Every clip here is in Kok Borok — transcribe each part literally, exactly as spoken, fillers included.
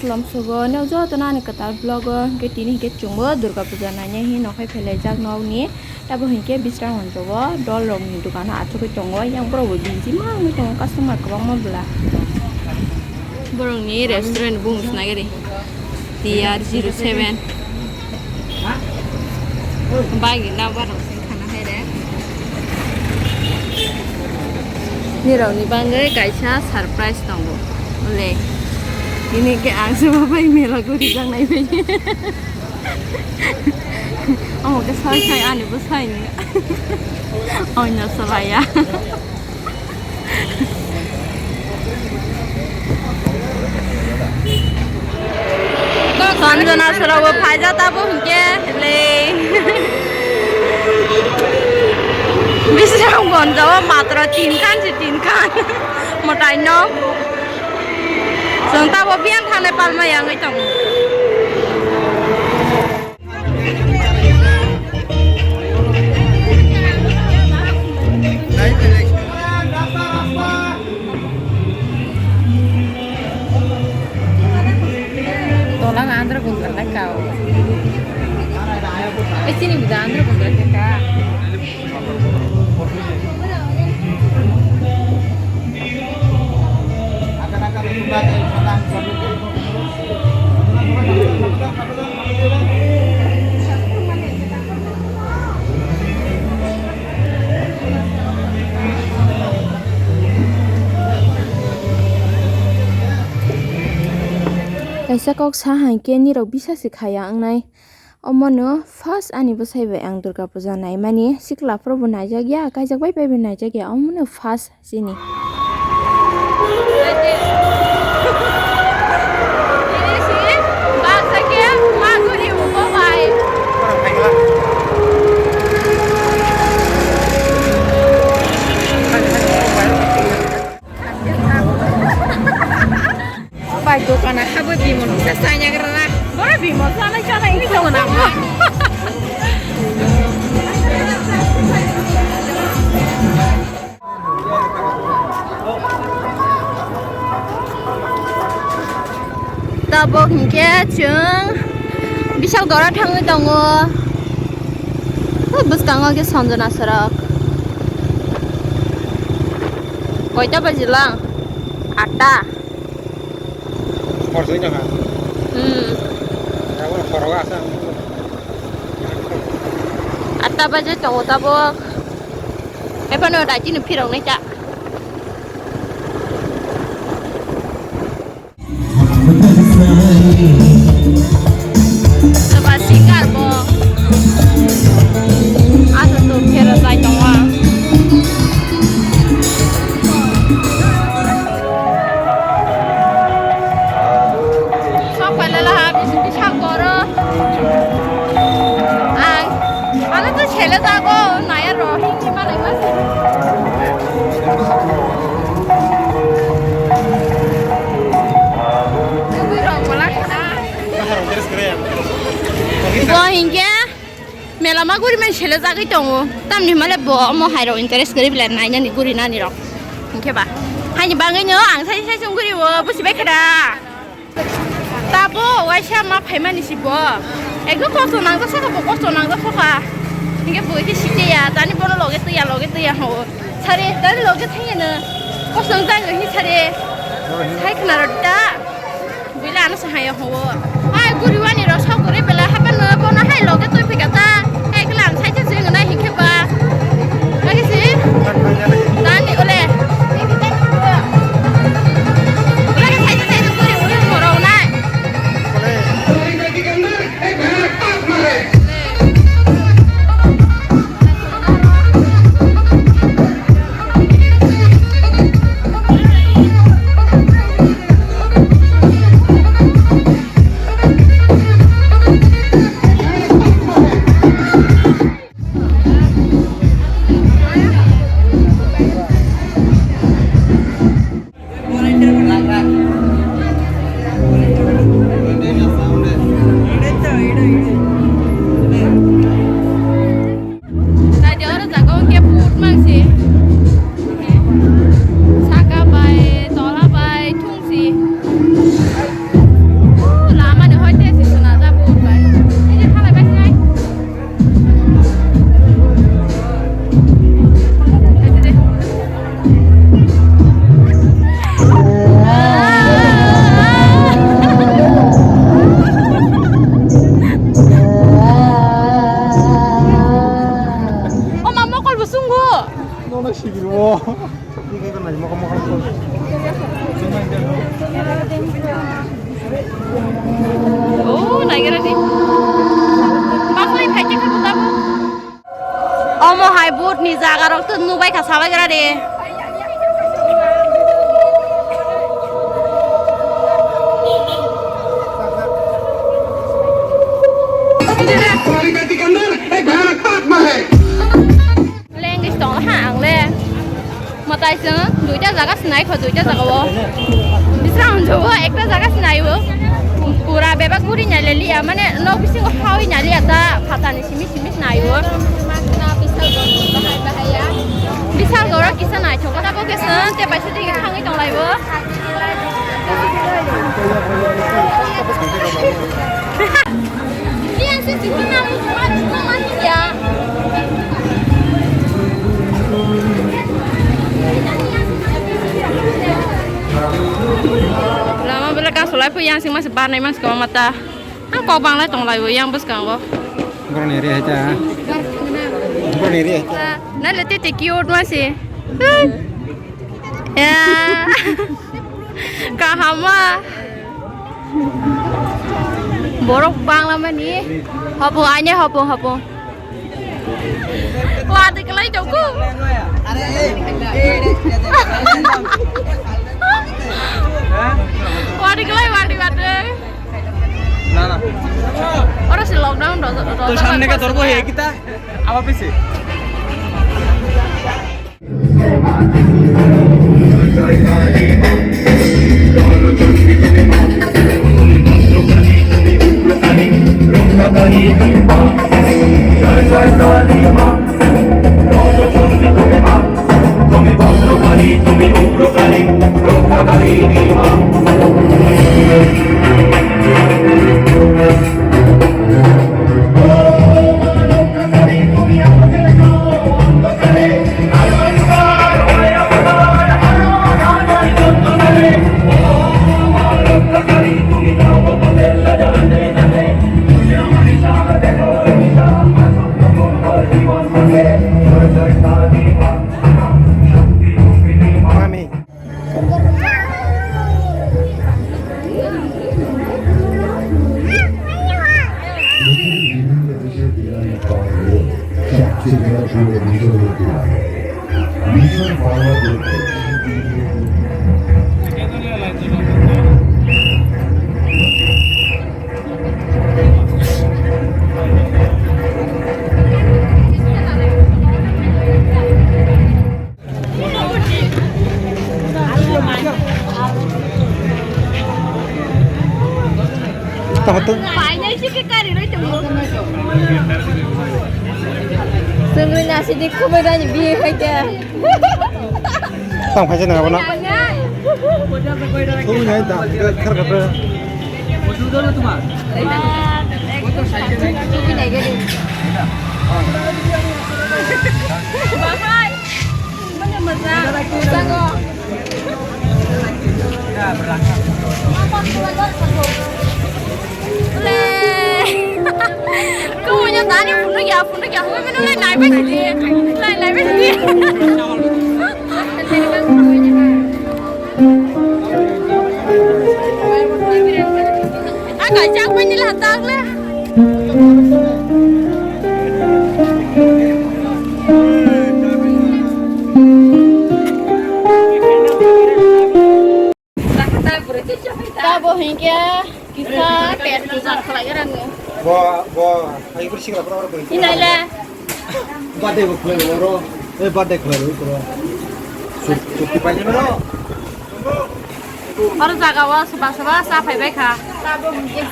Lomsogo nw joto nani kwtal vlog o hwnkhe tini hwnkhe chwngbo Durga Puja naina hin nokhai phelaijak nokni. Tabo hwnkhe Bisramganj o dol rokni dukano achugwi tongo, yang borok bo bijima wngwi tongo, customer kwbangma bwla. Borokni restaurant bung snageri T R zero seven. Bagwi na borok se khana hai re. Nirokni bagwi kaisa surprise tongo. Ule. Ini ke ang se babai mela guri jang nai bai. Omo ke soi soi ani bo soi ni. Oino salaya. Sanjana sora bo phaija tabo hwnkhe le. Bisramganj o matro tin khan se tin khan. Motai no. Chwng tabo biyan thane palma yangwi tongo. Tola Andhra Gundra na kao. Eh, sini udah Andhra Gundra ka. Kaisa kok sa hai khe nirok bisa se khaya wngnai. Omono first ani bwsai bai ang Durga Puja naimani, sikla phuru bo naijak ya, kaijak bai bai bo naijak ya, omono first chini. Bai, dokan a kha bo bimon kisa chaya gra na. Boro bimon chanai chanai wngwi tongo na. Tabok hinkhe chwng Bishalgarh o thangwi tongo. Bwskango khe Sanjana Sorak. Koita baji lang? Atta. Hor soi nang ha. Hmm. Abo khorogo asa. Atta baje tongo tabok. Ephano daitino phiroknai ta. Soba singer bo. Asa to phero jai tongo. Sok pailala ha, bisi bisi ha koro. Ang, ano to sele jago, naya ro, hindi malai mas. Bo hingke. Mela ma guri mani sele jagwi tongo. Tamni hwnmale bo omo hai rok interest guri belai nainani guri nani rok. Hinkhe ba. Haini bagwi no ang sai sai sung guri o busi bai khada. Tabo waisa ma phaimani si bo. Ekdom kosto nangjak saka bo kosto nangjak saka. Hinkhe bo khe site ya. Tani bono loge tuya loge tuya ho. Sare tani loge thangya no. Kosto nangjak hi sare. Sai khna rok ta. Buila ano sahaya ho. Hai guri wani rok sok guri bela hapan no bono hai loge twi phika ta. Hai kala ang sai se nai hinkhe ba. Lagi si. Nani ole. Lagi sai se sai guri guri morok nai. Oh, naigra di. Masai phai khe khabu tabuk. Omo hai boat ni jaga rok to nubai kha sabai gra de. Language tong ha ang le. Mwtai chwng duita jaga sinai kho, duita jaga o. Bisra hwnjo o ekta jaga sinai o. Pura bebak guri nai le liya, mane nok bisingo hawi nai liya ta phatani simi simi sinai o. Bisal goro kisa nai thok ta bo kisa te paisa tigi thangwi tong lai o. Lama bela kasolai phu yang sing masih barnai mas kau mata. Ang kok banglai tong lai bo yang bwskango. Borok ni ri hai ta. Borok ni ri hai ta. Na le tete cute ma se. Ya. Kaham ma. Borok bangla mani. Hopo anya hopo hopo. Wadi kalai tongku. Wadi kalai wadi wadi. Na, na. Oro si lockdown do, do. To samne ka dorbo he kita? Apa pisi? Tahoto. Sungri nasi di kubai rani biye khaja. Tang khaja na abona. Kubai nai da, khar khar. Bahai. Kau punya tani, punya ya, punya ya, punya mana, lai, lai, lai, lai. Ang kaisa ang pani lahat tak le. Tabo hinkhe kisa pet puja khlai rang. Bo, bo, ai bwrwi sikla bro, bro. Inai le. Birthday bo khlai ro. Eh, birthday khlai ro bro. Chukti pai bro. Oro jaga o soba soba cha phai bai kha.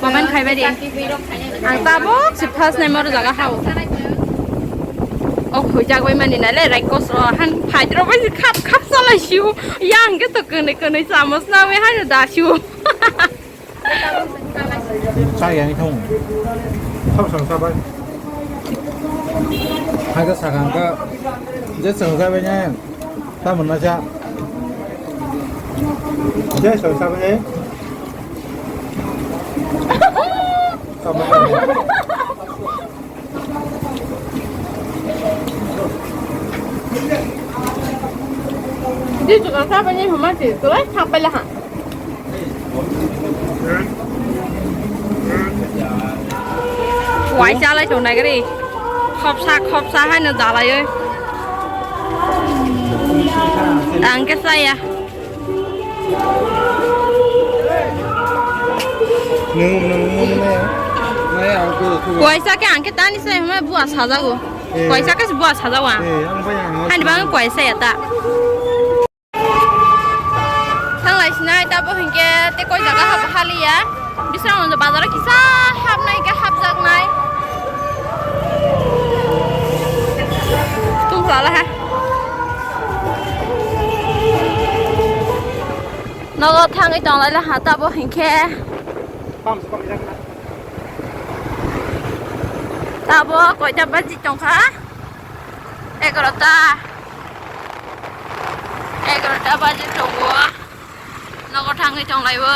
Comment khai bai di. Ang tabuk se first time oro jaga hao. O khoi jak bai mani na le, raikos ro han phai ro bai khap khap chalai siu. Yang ke to kene kene chamos na we han da siu. Cha ya ni thong. Thong sang sa bai. Hai ka sa kang ka. Je sang sa bai ne. Tamo na cha. Jai soi sabe. Tamo. Waisa lai tong nai gari. Khopsa khopsa haino dalaioi. Ang khe chaya. Nung, nung, nung, nung, nung. Kuaisa khe ang khe tani se hwnba bua sajago. Eh. Kuaisa khe se bua sajago ang. Eh, ang bai ang. Hani bang kuaisa ya ta. Thanglai sinai tabo hinkhe te koi jaga hap haliya. Bisrang bazaro kisa hapnai khe hapjaknai. Tungkhlala ha. Nogo thangwi tonglaila ha tabo hinkhe. Tabo koita baji tongkha? Egarota. Egarota baji tongo. Nogo thangwi tonglaio.